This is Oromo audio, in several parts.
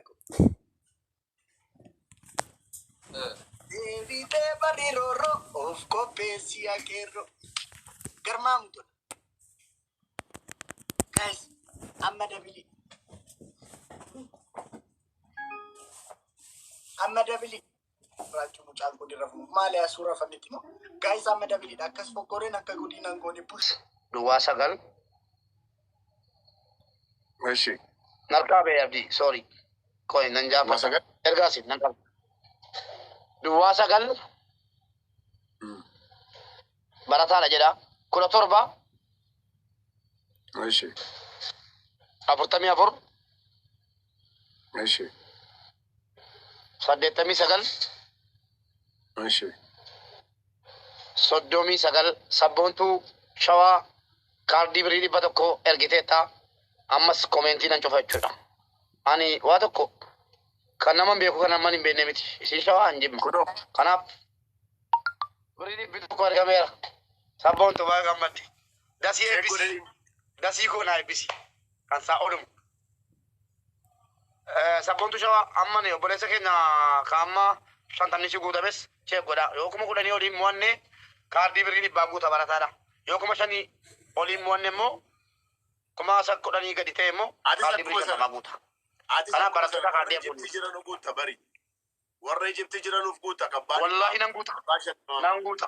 Ko. Deebitee barri roorroo of qopheessi akeerroo. Garmaamtudha. Guys, amma double. Amma double. Raachuu mucaan kun irra fumu. Maali asuura fametti moo? Guys, amma doubleiidha. Akkas fokkoreen akka guddinaan goone push. 09. እሺ Narkaa bee abdii, sorry. Qoy nan jaafadha. 09. Ergaasi nan qaba. 09 barataadha jedha. 17 እሺ 44 እሺ 89 እሺ 39. Sabboontuu Shawaa kaardii birrii 100 ergiteetta. Ammas commentii nan cufa jechuudha. Ani waa tokko kan naman beeku kan naman hin beekne miti. Isin Shawaa hin jimma. Kunoo. Kanaaf birrii 100 ergameera. Sabboontuu baay'ee gammadde. Dasii eebbisi. Dasii koo naa eebbisi. Kan isaa oolumu. Sabboontuu Shawaa amma ni obboleessa keenya ka amma 50 si guutames check godha. Yoo 10,000 oliin mo'anne kaardii birrii 100 guuta barataadha. Yoo 5,000 oliin mo'anne immoo 10,000 gadi ta'e immoo Atis kaardii birrii akkuma sana. 50 guuta. Atis Kanaaf akkuma barattoota sana warra kaardii Ijiptii hafuun. jiranu guutta bari. Warra Ijiptii jiranuuf guutta kan Wallaahi nan guuta. abbaa 50. Nan guuta.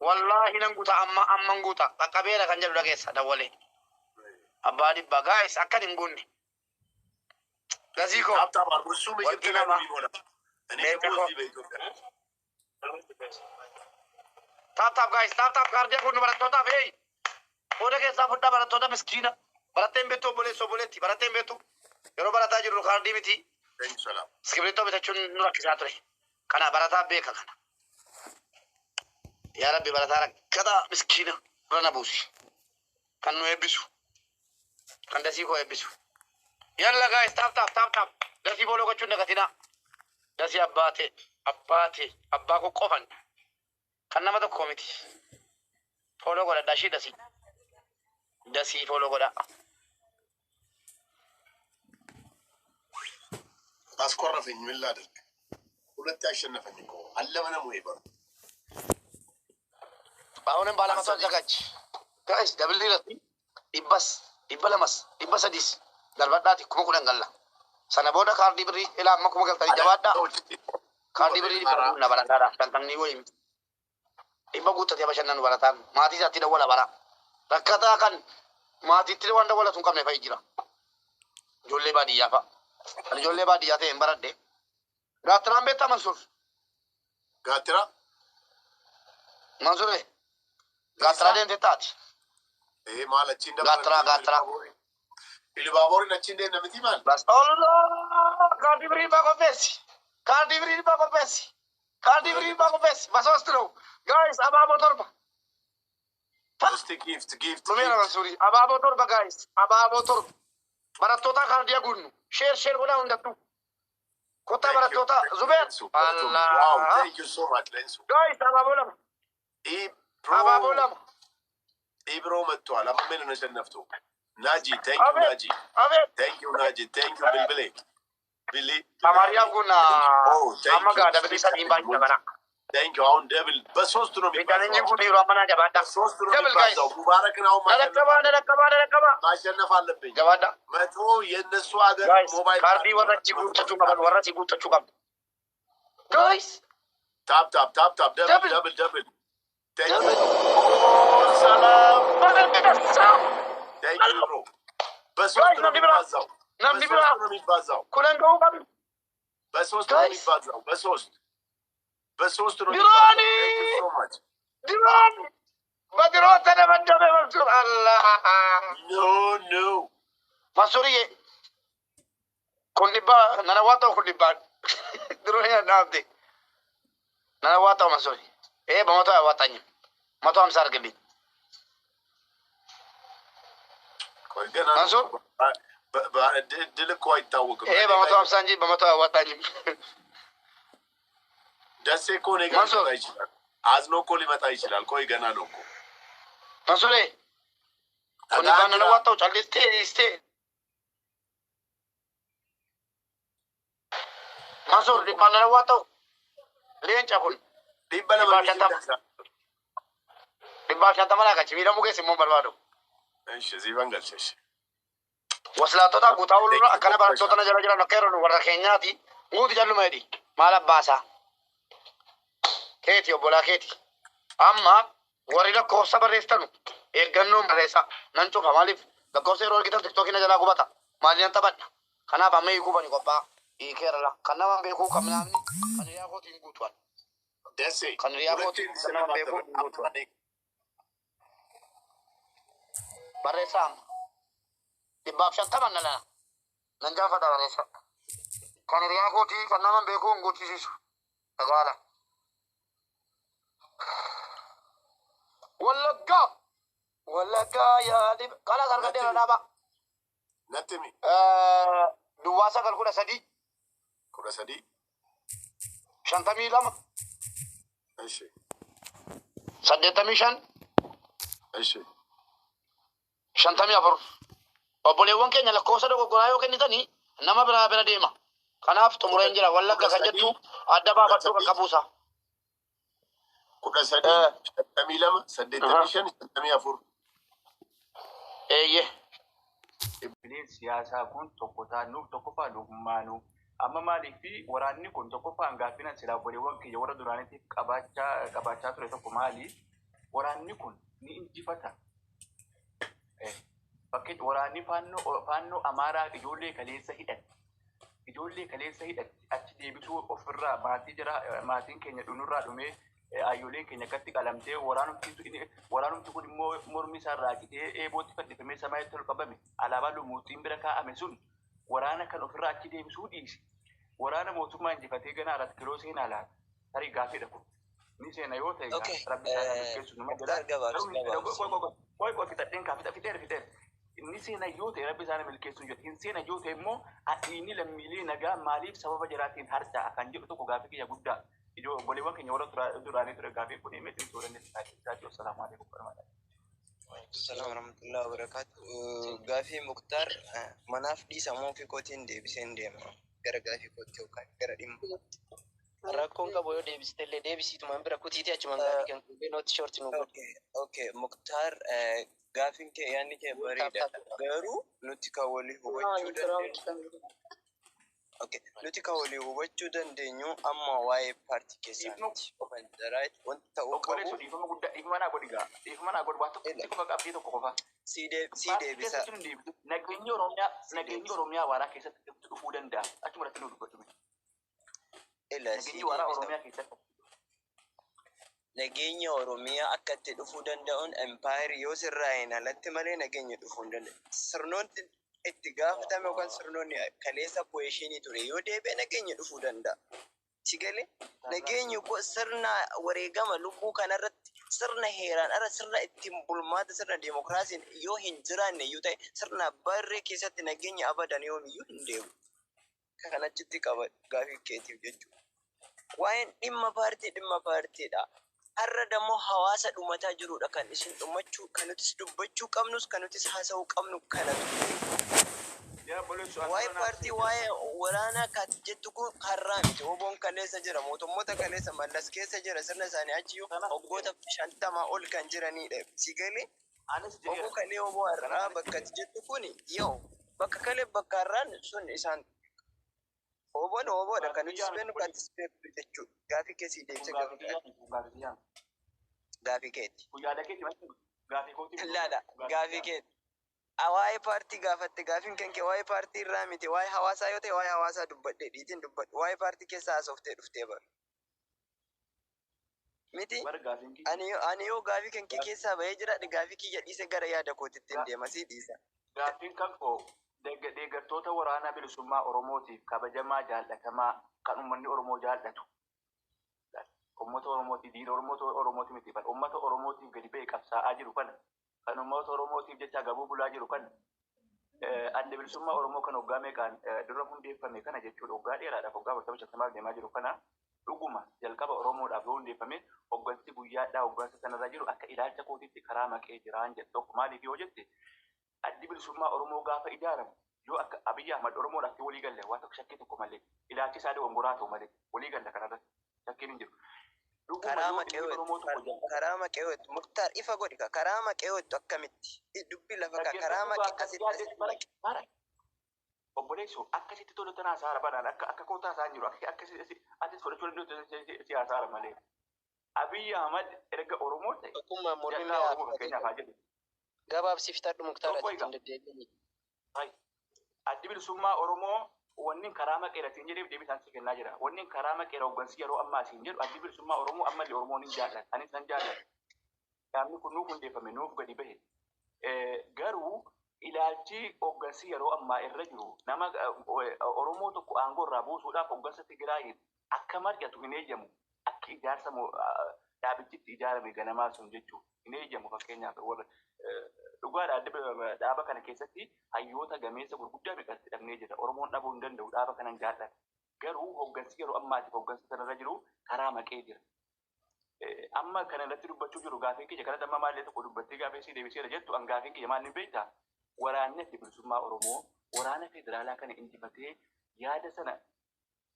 Wallaahi nan guuta, amma amman guuta. Qaqqabeera kan jedhu dhageessa dawwalee. Abbaa 100 guys akkan hin guunne. Gasii koo. Tap tap አድርጉ። እሱም ኢጅፕት Warqii ላይ ነው namaa. የሚሞላው። እኔ Leenca ደግሞ koo. እዚህ በኢትዮጵያ Tap tap guys, tap tap, kaardii hafuun barattootaaf hey. Qooda keessaa fudhaa barattoota miskiina. Baratteen beektu obboleessa obboleetti baratteen beektu. Yeroo barataa jirru kaardii miti. Thank you, ሰላም። Iskibirtoo bitachuun nu rakkisaa ture. Kana barataa beeka kana. Yaa Rabbi, barataa rakkataa miskiina dura na buusi. Kan nu eebbisu. Kan dasii koo eebbisu. Yalla guys, tap tap tap tap. Dasii follow gochuun dagatinaa. Dasii abbaatee abbaatee abbaa koo qofan. Kan nama tokko miti. Follow godhadhaa ishii dasii. Dasii follow godhaa. አስኮረፈኝ። ምን ላድርግ? ሁለቴ አሸነፈኝ እኮ አለመነም ወይ በሩ አሁንም ባለመቶ አሰቢ አዘጋጅ guys, double irratti dhibbas 200s 300s darbadhaati 10,000 galla. Sana booda kaardii birrii ilaa amma 10,000 galtanii jabaadhaa. Kaardii birrii 100 guunna barataadha. 50 wayii miti. 100 guuttatee bashannanu barataan maatii isaatti dawwala bara. Rakkataa kan maatiitti waan dawwalatu hin qabne fa'i jira. Ijoollee baadiyyaa fa'a. Kan ijoollee baadiyyaa ta'e hin baradhe. Gaattiraan beektaa Mansuur? ጋትራ። Mansuur gaattiraa deemtee taati. ይሄ ማለት እቺ Gaattiraa gaattiraa. ኢሉባቦርን achi እንዴት ነው የምትይ ማለት Bas Allah, kaardii birrii 100 qopheessi. Kaardii birrii 100 qopheessi. Kaardii birrii 100 qopheessi. በሶስት ነው guys, abaaboo torba. እስቲ gift gift Dhumeera gift. Mansuuri. Abaaboo torba guys. Abaaboo torba. Barattoota kaardii guunnu. Share share godhaa hundattuu. Kottaa Thank you. barattoota Zubeer. Wow, Allah. thank you so much ለንሱ። Guys, abaaboo lama. ኢብሮ Abaaboo lama. ኢብሮ መጥቷል። አሁን ምን ነው ሸነፍቱ ናጂ thank you. Abeet. ናጂ። Abeet. Thank you ናጂ, thank you ብልብሌ ቢሊ። Amaariyaaf kun Oh, thank amma you. gaa double sadiin baay'ee dabala. Thank you. አሁን double በሶስቱ ነው Challenge የሚባዛው። kun yeroo ammanaa jabaadha. በሶስቱ ነው Double guys. የሚባዛው። ሙባረክን አሁን ማሸነፍ Dadhaqqabaa አለብኝ። dadhaqqabaa dadhaqqabaa. ማሸነፍ አለብኝ። Jabaadha. 100 የእነሱ ሀገር Guys, ሞባይል kaardii warra achi guuttachuu qaban warra achi guuttachuu qabdu. Guys, Tap tap tap tap, double. Double. Double double, thank you. Double. ሰላም። Baga Thank you bro. በሶስት Guys, ነው namni biraa የሚባዛው። namni በሶስት biraa ነው የሚባዛው። 10 ga'uu qabdu. በሶስት ነው Guys, የሚባዛው። በሶስት ነው የሚባዛው። Drone Thank you so much. Drone በድሮን ተደበደበ መንሱር አላህ። No, no. መንሱርዬ kun dhibbaa nana waa ta'u kun dhibbaan ድሮን ናምቴ nana waa ta'u መንሱር ይሄ በ100 አያዋጣኝም። 150 አድርግልኝ። ቆይ ገና ነው። መንሱር እድል እኮ አይታወቅም። ይሄ እኔ በ150 ጋር እንጂ በ100 አያዋጣኝም። ደሴ እኮ እኔ ጋር መንሱር ሊመጣ ይችላል። አዝኖ እኮ ሊመጣ ይችላል። ቆይ ገና ነው እኮ። መንሱሬ kun dhibbaan nana ተጋጅራ waa ta'u callistee istee. Mansuur dhibbaan lama waa ta'u. Leenca kun 200 dhibbaaf 50. galcha. 150 laa galchi, miidhamuu keessa immoo hin barbaadu. Ishi siifan galcha ishi. Waslaatota guutaa oolurra akkana barattoota na jala jiran akka yeroo warra keenyaati. Guutu jalluma jedhi. Maal abbaasaa? Keeti obbolaa keeti. Amma warri lakkoofsa barreessitanu eeggannoon barreessa. Nan cufa, maaliif lakkoofsa yeroo argitan tiktookii na jalaa gubata. Maaliin taphadha? Kanaaf amma hiikuu bani qophaa'a. Hiikeera la. Kan nama beekuu kan namni kan hiriyaa kootiin guutuan. Desse. Kan hiriyaa kootiin kan nama beekuu hin guutuan. Barreessaa amma. 150 na lana. Nan gaafadha barreessa. Kan hiriyaa kootii kan nama beekuu hin guuchisiisu. Dhagaala. Wallaggaa. Wallaggaa yaadi. Kala gargadeera dhaaba. Natti himi. Duwwaa 9 13 13. 52 Ishi. 85 Ishi. 54. Obboleewwan keenya lakkoofsa dogoggoraa yoo kennitanii nama biraa bira deema. Kanaaf xumureen jira. Wallagga kan jettu adda baafadhuu qaqqabuusa. 13 52 85 54. Eeyyee. Dhaabbileen siyaasaa kun tokko taanuuf tokkoffaa lubummaanuu amma maaliif fi waraanni kun tokkoffaan gaaffinan silaa obboleewwan kiyya warra duraaniitiif qabaachaa ture tokko maali? Waraanni kun ni injifata. Fakkeenya waraanni faannoo Amaaraa ijoollee kaleessa hidhatte. Ijoollee kaleessa hidhatte achi deebisuu ofirraa maatii jira, maatiin keenya dhunurraa dhumee, ayyooleen keenya akkatti qalamtee, waraanumti kun immoo mormi isaa irraa citee eebootti fannifamee samaayitti ol qabame, alaabaa lumuuxiin bira kaa'ame sun waraana kan ofirraa achi deebisuu dhiise. Waraana mootummaa injifatee gana 4 Kiiloo seenaa laata? Tarii gaaffiidha kun. Ni seena yoo ta'e rabbi isaa milkeessu numa jedha. Muktaar, gabaabsi gabaabsi. Qoy qoy, fixadheen kaa, fixeera fixeera. Inni seena yoo ta'e rabbi isaan milkeessu jedha. Hin seena yoo ta'e immoo dhiigni lammiilee nagaa maaliif sababa jaraatiin harca'a kan jedhu tokko gaaffii kiyya guddaa. Ijoo obboleewwan keenya warra duraanii ture gaaffii kun himee cimsuu dandeessu. Assalaamu alaikum warahmatullahi. Assalamu warahmatullahi wabarakatuh. Gaafii Muktaar manaaf dhiisa moo ofii kootiin deebiseen deema gara gaafii kootti yookaan gara dhimma kootti? Rakkoon qabu, yoo deebiste illee deebisiitumaan bira kutiitii achumaan gaafii kan kubbee nootti shorti nu godhu. Okay, Muktaar, gaafiin kee, yaadni kee bareedaadha. Garuu nuti kan walii hubachuu dandeenyu. Okay, nuti kan walii hubachuu dandeenyu amma waa'ee paartii keessaa miti. Right? Wanti ta'uu Obboleessu, qabu dhiifama guddaa, dhiifama naa godhi gaa. Dhiifama naa godhi, waa tokko qofa, qabxii tokko qofa. sii Paartii deebisa. keessatti nu deebisu. Nageenyi Oromiyaa Sii nageenyi deebisa. Oromiyaa waaraa keessatti dhufuu danda'a. Achuma irratti nu dubbatu. Ila sii Nageenyi waaraa deebisa. Oromiyaa keessatti. Nageenya Oromiyaa akka itti dhufuu danda'uun empaayerii yoo sirraa'een alatti malee nageenya dhufuu hin danda'u. Sirnoonni itti gaafatame yookaan sirnoonni kaleessa koheeshinii ture yoo deebi'e nageenya dhufuu danda'a. Si galee, nageenyi kun sirna wareegama lubbuu kanarratti, sirna heeraan ala, sirna ittiin bulmaata sirna dimookiraasiin yoo hin jiraanne iyyuu ta'e, sirna barree keessatti nageenya abadan yoomiyyuu hin deemu. Kan achitti qaba gaafii keetiif jechuudha. Waa'een dhimma paartii dhimma paartiidha. Har'a dammoo hawaasa dhumataa jirudha kan isin dhumachuu, kan nutis dubbachuu qabnus, kan nutis haasa'uu qabnu kanatu. Yaa obboleessu, Waa'ee paartii, waa'ee waraanaa kan jettu kun har'aa miti. Oboon kaleessa jira. Mootummoota kaleessa Mallas keessa jira. Sirna isaanii achiyyuu waggoota 50 ol kan jiranidha. Si galee, Anis oboo jedheera. kalee oboo har'aa bakka ati jettu kun yoo bakka kalee bakka har'aan sun isaan oboon oboodha kan nutis beeknu kan atis beektu jechuudha. Gaafii keessi deebisa gaafii gaafii keeti. Yaada keeti malee gaafii kooti. Laala, gaafii keeti. Waa'ee paartii gaafatte, gaafiin kan kee waa'ee paartii irraa miti. Waa'ee hawaasaa yoo ta'e waa'ee hawaasaa dubbadhe, dhiitiin dubbadhe. Waa'ee paartii keessaa haasoftee dhuftee bara. Miti. Bara gaafiin kiyya. Ani yoo gaafii kan kee keessaa bahee jiraadhe, gaafii kiyya dhiise gara yaada kootitti hin deema, sii dhiisa. Gaaffiin kan koo deeggartoota waraanaa bilisummaa Oromootiif kabajamaa jaallatamaa kan uummanni Oromoo jaallatu. Uummata Oromootiif, diina Oromootiif miti, kan uummata Oromootiif gadi ba'e qabsaa'aa jiru kana, kan uummata Oromootiif jecha gabuu bulaa jiru kana, adda bilisummaa Oromoo kan waggaa meeqaan dura hundeeffame kana jechuudha, waggaa dheeraadhaaf, waggaa 40 50f deemaa jiru kana, dhuguma jalqaba Oromoodhaaf yoo hundeeffame, hoggansi guyyaadhaa hoggansa sanarra jiru akka ilaalcha kootiitti karaa maqee jiraan jedhu tokko. Maaliif yoo jette, addi bilisummaa Oromoo gaafa ijaaramu Yoo akka Abiyyi Ahmad Oromoodhaaf itti walii galle, waa tokko shakkii tokko malee, ilaalchi isaa dogongoraa ta'u malee walii galla, kanarratti shakkiin hin jiru. Dhuguma Karaa yoo maqee inni Oromoo tokko jaallatu. Karaa maqee ho'ettu, Muktaar, ifa godhi ka karaa maqee ho'ettu akkamitti dubbii lafa ka karaa Dhaggeeffadhu. Maqee Akka asitti yaaddetti asitti bara maqe. bara obboleessoo akkasitti tolu tanaa saara banaan akka kootaa isaan jiru akka akkasi atis fudhachuu danda'u siyaasaara malee. Abiyyi Ahmad erga Oromoo ta'e Tokkummaa mormi jal'aa mi'a Oromoo fakkeenyaaf haa jedhu. Gabaabsi fixadhu, Muktaar, Tokko ati egaa. ittiin deddeebiin. Hai. Addi Bilisummaa Oromoo wanni karaa maqeera siin jedheef deebii isaan si kennaa jira. Wanni karaa maqeera hooggansi yeroo ammaa siin jedhu, Addi Bilisummaa Oromoo ammallee Oromoon hin jaallatan. Anis nan jaalladha. Dhaabni kun nuuf hundeeffame, nuuf gadi bahe. Garuu ilaalchi hooggansi yeroo ammaa irra jiru nama Oromoo tokko aangoo irraa buusuudhaaf hooggansa Tigraayiin akka mar'atu hin eeyyamu. Akka ijaarsa dhaabichitti ijaarame ganamaa sun jechuudha. Hin eeyyamu. Fakkeenyaaf warra dhugaadha, dhaaba kana keessatti hayyoota gameessa gurguddaa meeqatti dhabnee jira. Oromoon dhabuu hin danda'u, dhaaba kanan jaallata. Garuu hooggansi yeroo ammaatiif hooggansa sanarra jiru karaa maqee jira. Amma kana irratti dubbachuu jiru, gaafii kiyya kanatti amma maallee tokko dubbattee gaafii sii deebiseera jettu, an gaafiin kiyya maal ni beektaa? Waraanni Adda Bilisummaa Oromoo waraana federaalaa kana injifatee yaada sana,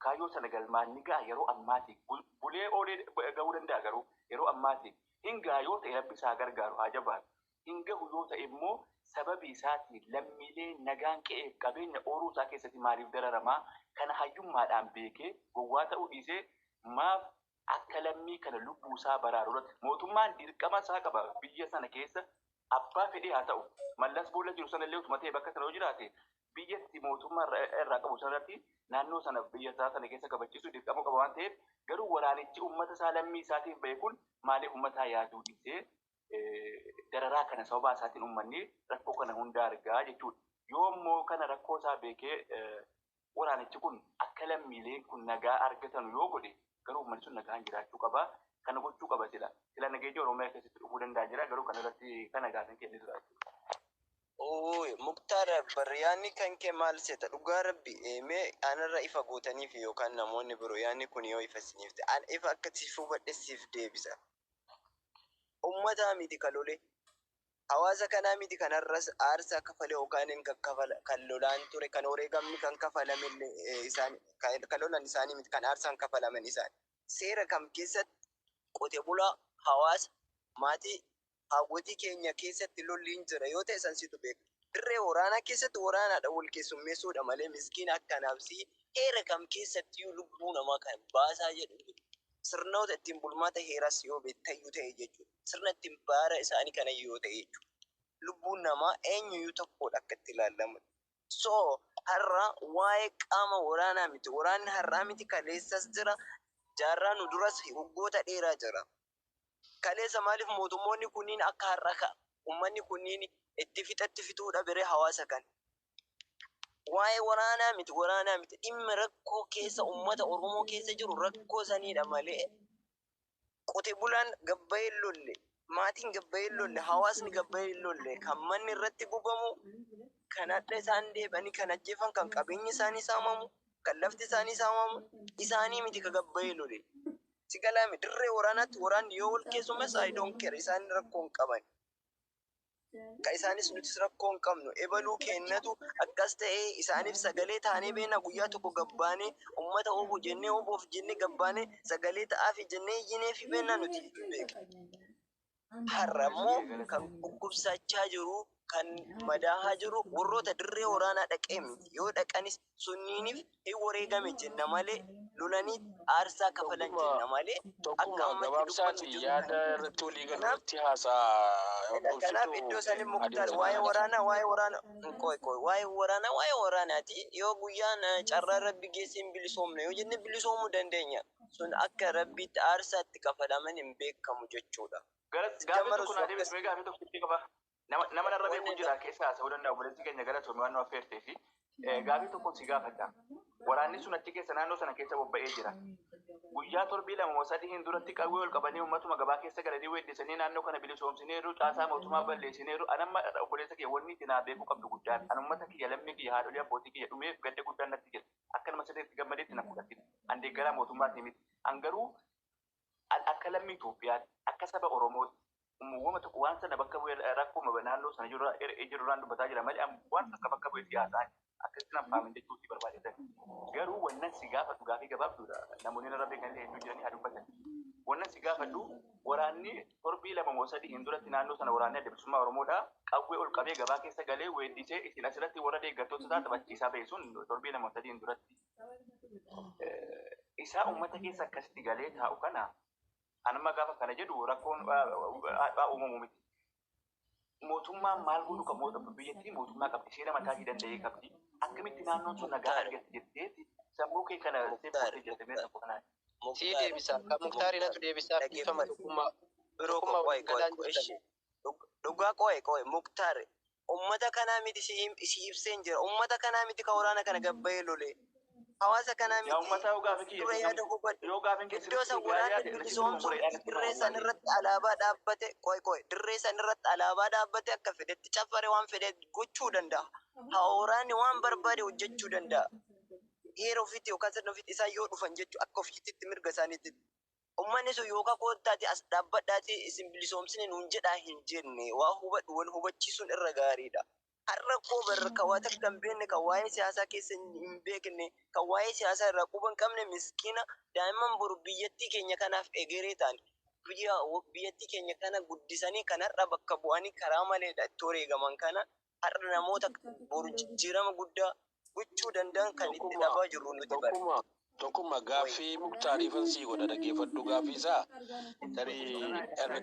kaayyoo sana galmaan ni ga'a yeroo ammaati. Bulee oolee gahuu danda'a, garuu yeroo ammaati. Hin ga'a yoo ta'e, Rabbi isaa gargaaru, haa jabaatu. Hin gahu yoo ta'e immoo, sababii isaatiin lammiilee nagaan qe'eef qabeenya ooruu isaa keessatti maaliif dararamaa? Kana hayyummaadhaan beekee, gowwaa ta'uu dhiisee, maaf akka lammii kana lubbuu isaa baraaru irratti mootummaan dirqama isaa qaba. Biyya sana keessa abbaa fedhee haa ta'u, Mallas boolla jiru sana illee utuma ta'e, bakka sana yoo jiraate, biyyatti mootummaa irraa qabu sanarratti naannoo sana, biyya isaa sana keessa kabachiisuu dirqama qaba waan ta'eef, garuu waraanichi uummata isaa, lammii isaatiif bahe kun maaliif uummataa yaaduu dhiisee dararaa kana sababa isaatiin uummanni rakkoo kana hunda argaa jechuudha? Yoo immoo kana rakkoo isaa beekee waraanichi kun akka lammiileen kun nagaa argatan yoo godhe, garuu uummanni sun nagaan jiraachuu qaba. Kana gochuu qaba sila. Sila nageenya Oromiyaa keessatti dhufuu danda'a jira, garuu kana irratti kana gaafin kennee tura jechuudha. Ooy, Muktaar, baryaanni kan kee maal seeta? Dhugaa Rabbi, mee anarra ifa gootaniif yookaan namoonni biroo yaanni kun yoo ifa isiniif ta'e, an ifa akka siif hubadhe siif deebisa. Ummataa miti kan lole. Hawaasa kanaa miti kanarras aarsaa kafale yookaan hin kaffala kan lolaan ture, kan wareegamni kan kafalame isaan kan lolan isaanii miti, kan aarsaan kafalaman isaan. Seera kam keessatti qote bulaa, hawaasa, maatii, hawwatii keenya keessatti lolli hin jira yoo ta'e, san situ beeka. Dirree waraanaa keessatti waraanaadha wal keessummeessuudha malee, miskiina akka naafsii heera kam keessatti lubbuu namaa kan baasaa jedhu jiru. Sirnoota ittiin bulmaata heeraas yoo beektayyuu ta'e jechuudha. Sirna ittiin baara isaanii kana yoo ta'e jechuudha. Lubbuun namaa eenyuyyuu tokkodha akka itti ilaalamu. So har'a waa'ee qaama waraanaa miti. Waraanni har'aa miti, kaleessas jira. Jaarraa nu duras waggoota dheeraa jira. Kaleessa maaliif mootummoonni kunniin akka har'a ka uummanni kunniin itti fixatti fixuudha biree hawaasa kana? Waa'ee waraanaa miti, waraanaa miti. Dhimma rakkoo keessa uummata Oromoo keessa jiru rakkoo saniidha malee, qote bulaan gabbayee lolle, maatiin gabbayee lolle, hawaasni gabbayee lolle, kan manni irratti gubamu, kan hadha isaan deebanii kan ajjeefan, kan qabeenyi isaanii saamamu, kan lafti isaanii saamamu isaanii miti ka gabbayee lole. Si galaame, dirree waraanaatti waraanni yoo wal keessummeessa, I don't care, isaan rakkoo hin qaban. Ka isaanis nutis rakkoo hin qabnu. Ebaluu kennatu akkas ta'ee isaaniif sagalee taanee beena, guyyaa tokko gabbaanee uummata obbo jennee, oboof jennee gabbaanee sagalee ta'aafi jennee iyyineefi beena nuti beekna. Har'a immoo kan dhukkubsachaa jiru, kan madaahaa jiru warroota dirree waraanaa dhaqee miti. Yoo dhaqanis sunniiniif hin wareegame jenna malee, lolanii aarsaa kafalan jenna malee, akka Tokkuma ammatti gabaabsaati dubbannu jiru yaada kana. irratti walii galu Kanaaf irratti haasaa. Kanaaf iddoo sanii, Muktaar, waa'ee waraanaa, waa'ee waraanaa, qoy qoy, waa'ee waraanaa, waa'ee waraanaati. Yoo guyyaan carraa Rabbi geessee hin bilisoomne yoo jenne, bilisoomuu dandeenya. Sun akka Rabbiitti aarsaatti kafalaman hin beekamu jechuudha. Gara gaafii Jammaru tokko naa deebisee, gaafii tokko itti qaba. Nama narra beeku jira keessa haasa'uu danda'a. Obboleessi keenya, galatoomii waan nu affeertee fi gaafii tokko si gaafadha. Waraanni sun achi keessa, naannoo sana keessa bobba'ee jira. Guyyaa torbii 2 moo 3 hin duratti qawwee ol qabanii uummatuma gabaa keessa galanii weellisanii naannoo kana bilisoomsineeru, caasaa mootummaa balleessineeru. Anamma obboleessa kiyya, wanni itti naa beekuu qabdu guddaan, an uummata kiyya, lammii kiyya, haadholii, abbootii kiyya dhumeef gadda guddaan natti jira. Akka nama sirriitti gammadeetti na fudhatin. An deeggaraa mootummaatii miti. An garuu an akka lammii Itoophiyaatti, akka saba Oromootti, uumama tokko waan sana bakka bu'ee rakkoo naannoo sana jiru jirurraan dubbataa jira malee waan takka bakka bu'ee siyaasaa Akkasitti nan faamin jechuutti barbaadetan. Garuu wannan si gaafadhu gaafii gabaabduudha. Namoonni narra beekan illee hedduu jiranii haa dubbatan. Wannan si gaafadhu, waraanni torbii 2 moo 3 hin duratti naannoo sana waraanni Adda Bilisummaa Oromoodha. Qawwee ol qabee gabaa keessa galee weeddisee isin asirratti warra deeggartoota isaa taphachiisaa ba'e sun torbii 2 moo 3 hin duratti. Isaa uummata keessa akkasitti galee taa'u kana anamma gaafa kana jedhu rakkoon haa uumamu miti. Mootummaan maal godhu kan mootummaa biyyattii mootummaa qabdi, seera mataa ishee danda'ee qabdi. Akkamitti naannoon sun nagaa Muktaar, argatti jetteeti sammuu kee kana seef Muktaar, gootee jirte mee Muktaar, tokko kanaan. Sii Muktaar, deebisa. Kan Muktaarii natu Muktaar, deebisaaf dhiifama. dhaggeeffadhu. Tokkummaa Biroo koo tokkummaa qo'e waliin qo'e galaan qo'e jirtan. ishi. Dhugaa qo'e qo'e Muktaar. Ummata kanaa miti si si ibseen jira. Ummata kanaa miti kan waraana kana gabbayee lole. Hawaasa kanaa Yaa miti uummataa, yoo gaafii kiyya dura yaada hubadhu. yoo gaafiin kee Iddoo sirriitti san gaarii waraanni yaade natti dhuma bilisoomsuuf mureedhaan itti dirree san hima. irratti alaabaa dhaabbate, qo'e qo'e, dirree san irratti alaabaa dhaabbate akka fedhetti caffare waan fedhe gochuu danda'a. Haa waraanni waan barbaade hojjechuu danda'a. Heera ofiitti yookaan sirna ofiitti isaan yoo dhufan jechuu akka ofiitti mirga isaaniitti. Uummanni sun yookaan koottaati as dhaabbadhaati isin bilisoomsine nuun jedhaa hin jenne. Waa hubadhu, wal hubachiisuun irra gaariidha. Har'a koo barra kan waa takka hin beekne, kan waa'ee siyaasaa keessa hin beekne, kan waa'ee siyaasaa irraa quba hin qabne, miskiina daa'imman boru biyyattii keenya kanaaf egeree ta'an, biyya biyyattii keenya kana guddisanii kan har'a bakka bu'anii karaa maleedha itti wareegaman kana, har'a namoota boru jijjiirama guddaa gochuu danda'an kan itti Tokkummaa, dhabaa jirru nuti bara. tokkummaa, tokkummaa. Wayi. Gaaffii Muktaariifan sii godha, dhaggeeffadhu gaaffii isaa. Tarii irra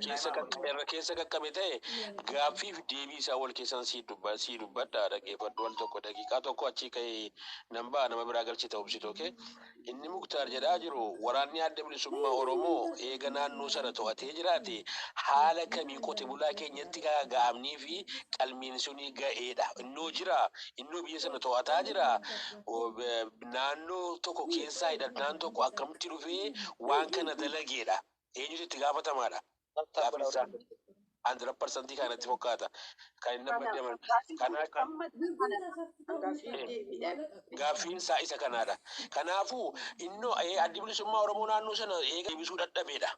keessa qaqqabe ta'e gaaffiif deebii isaa wal keessan sii dubbadha, dhaggeeffadhu wal tokko daqiiqaa tokko achii ka'ee nan ba'a, nama biraa galchita obsitu, okay? Inni Muktaar jedhaa jiru, waraanni Adda Bilisummaa Oromoo eega naannoo sana to'atee jiraate haala kamii qote bulaa keenyatti ga'amnii fi qalmiin suni ga'eedha. Innoo jira, innoo biyya sana to'ataa jira. Naannoo tokko keessaa hidhannaan tokko akkamitti dhufee waan kana dalageedha. Eenyutu itti gaafatamaadha? Gaaffiin isaa 100% kanatti fakkaata. Kan inni amma jedhaman kana gaaffiin isaa isa kanaadha. Kanaafuu innoo Addi Bilisummaa Oromoo naannoo sana eega deebisuu dadhabeedha.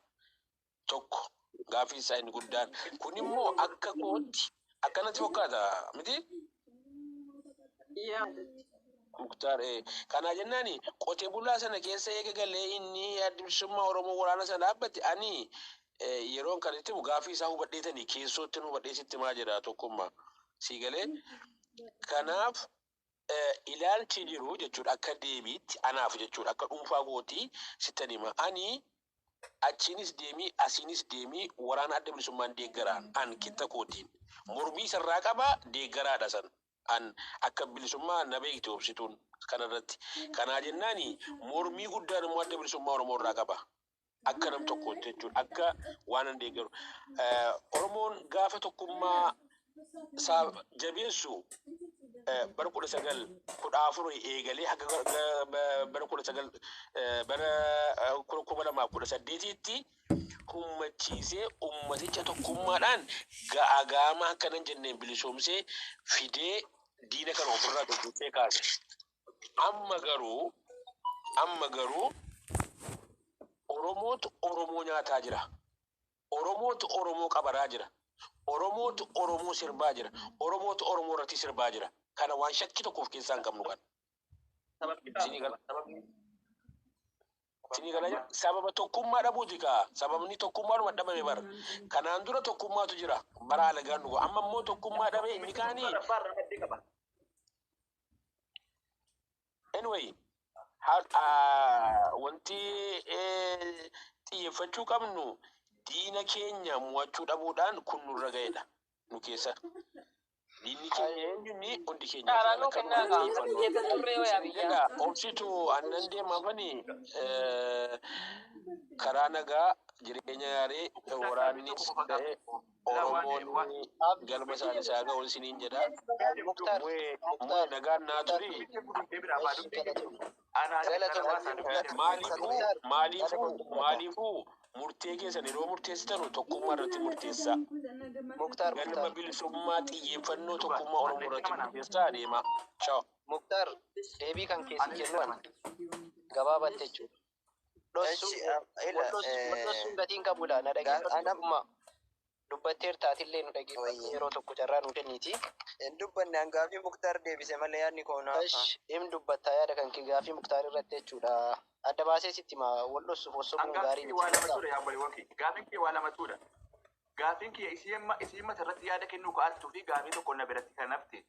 Tokko gaaffiin isaa inni guddaan. Kun immoo akka kootti akkanatti fakkaata miti? Muktaar, kana jennaani qote bulaa sana keessa eega galee inni Addi Bilisummaa Oromoo waraana sana dhaabbate, ani yeroon kan itti himu gaaffii isaa hubadheetanii keessootti nu hubadhee sitti himaa jira, tokkummaa. Sii galee? Kanaaf ilaalchi jiru jechuudha, akka deebiitti anaaf jechuudha, akka dhuunfaa kootii sittan hima. Ani achiinis deemii asiinis deemii waraana Adda Bilisummaan deeggaraan an qixa kootiin mormii isarraa qaba, deeggaraadha san. An akka bilisummaa na beekti obsituun kanarratti. Kanaa jennaani mormii guddaan immoo Adda Bilisummaa Oromoo irraa qaba. Akka nam tokkootti jechuudha. Akka waan an deeggaru. Oromoon gaafa tokkummaa isaa jabeessu bara 1914 eegalee haga bara 19 bara 2018tti hummachiisee ummaticha tokkummaadhaan ga'a gaama akkanan jenneen bilisoomsee fidee diina kana ofirraa dogoggoree kaase. Amma garuu Oromootu Oromoo nyaataa jira. Oromootu Oromoo qabaraa jira. Oromootu Oromoo sirbaa jira. Oromootu Oromoo irratti sirbaa jira. Kana waan shakkii tokko of keessaa hin qabnu kana. Isinii gala. Isinii gala jira. Sababa tokkummaa dhabuuti kaa. Sababni tokkummaadhuma dhabame bara. Kanaan dura tokkummaatu jira. Bara alagaan dhugu. Amma immoo tokkummaa dhabe inni kaanii. Anyway, wanti xiyyeeffachuu qabnu diina keenya mo'achuu dhabuudhaan kun nurra ga'edha. Nu keessa. Diinni keenya eenyunni hundi keenya Caalaa nuu akka kennaa kaa. xiyyeeffannu. Turree wayaa biyyaa. Egaa obsitu annan deemafani karaa nagaa jireenya gaarii waraannis ta'e Oromoon galma isaanii isaa ga'uun isiniin jedha. Muktaar, Mu'ee Muktaar, nagaan naa turi. Maaliifuu maaliifuu maaliifuu murtee keessan yeroo murteessitanu tokkummaa irratti murteessaa. Muktaar, Galma Muktaar, bilisummaa xiyyeeffannoo tokkummaa Oromoo irratti murteessaa adeema. Ciao. Muktaar, deebii kan keessi kennu ana gabaabatti jechuudha. Dhossuu Echi, ila, wal dhossuun gatiin qabudha. Na dhaggeeffadhu anam tokkummaa. Dubbatteerta, atillee nu dhageeffadhu. Wayye. Yeroo tokko carraa nu kenniiti. Hin dubbanne, an gaafii Muktaar deebise malee yaadni koo naafa. Ish, him dubbattaa yaada kan kee gaafii Muktaar irratti jechuudha. Adda baasee sitti hima, wal dhossuuf An ossobuun gaaffiin gaarii kee waa miti. lamatuudha, yaa obboleewwan kee. Gaaffiin kee waa lamatuudha. Gaaffiin kee isii amma isii mata irratti yaada kennuu ka'attuu fi gaafii tokko na biratti kan hafte.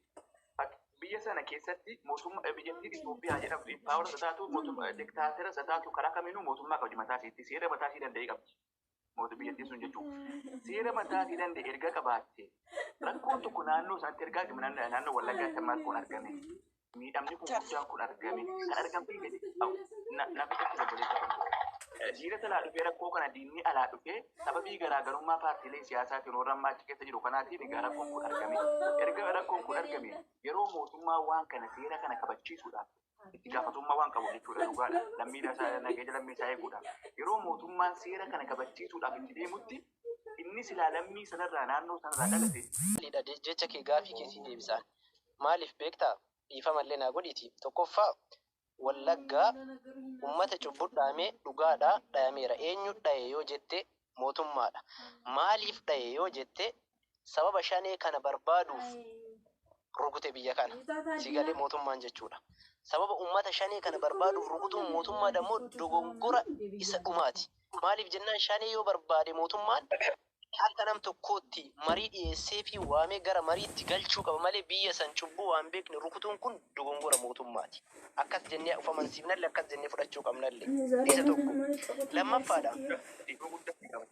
Biyya sana keessatti mootummaa biyyattiin Itoophiyaa jedhamtu impaawara isa taatu, mootummaa diktaatera isa taatu, karaa kamiinuu mootummaa qabdi mataa isiitti, seera mataa isii danda'e qabdi. Mootummaa biyyattiin sun jechuudha. Seera mataa isii danda'e erga qabaatte, rakkoon tokko naannoo isaatti erga argame, naannoo Wallaggaatti ammaa kun argame. Miidhamni kun guddaan kun argame. Kan argamte gadi naaf itti obboleessa kan ta'e. Dhiira alaa dhufee rakkoo kana, diinni alaa dhufee sababii garaagarummaa paartiilee siyaasaatiin warra ammaa achi keessa jiru kanaatiin egaa rakkoon kun argame. Erga rakkoon kun argame, yeroo mootummaa waan kana seera kana kabachiisuudhaaf itti gaafatamummaa waan qabu jechuudha, dhugaadha. Lammiidhaa isaa, nageenya lammii isaa eeguudhaaf. Yeroo mootummaan seera kana kabachiisuudhaaf itti deemutti, inni silaa lammii sanarraa, naannoo sanarraa dhalate Maaliidha jecha kee, gaafii kee sii deebisaan. Maaliif beektaa? Dhiifamallee naa godhiiti. Tokkoffaa, Wallaggaa ummata cubbuu dhahamee dhugaadhaa dhahameera. Eenyu dhahe yoo jette, mootummaadha. Maaliif dhahe yoo jette, sababa Shanee kana barbaaduuf rukute biyya kana. Si galee, mootummaan jechuudha. Sababa ummata Shanee kana barbaaduuf rukutuun mootummaa dammoo dogongora isa dhumaati. Maaliif jennaan, Shanee yoo barbaade mootummaan akka nam tokkootti marii dhiyeessee fi waamee gara mariitti galchuu qaba malee, biyya san cubbuu waan beekne rukutuun kun dogongora mootummaati. Akkas jennee of amansiifnallee, akkas jennee fudhachuu qabnallee. Isa tokko. Lammaffaadha. Dhiibbaa guddaa qaba.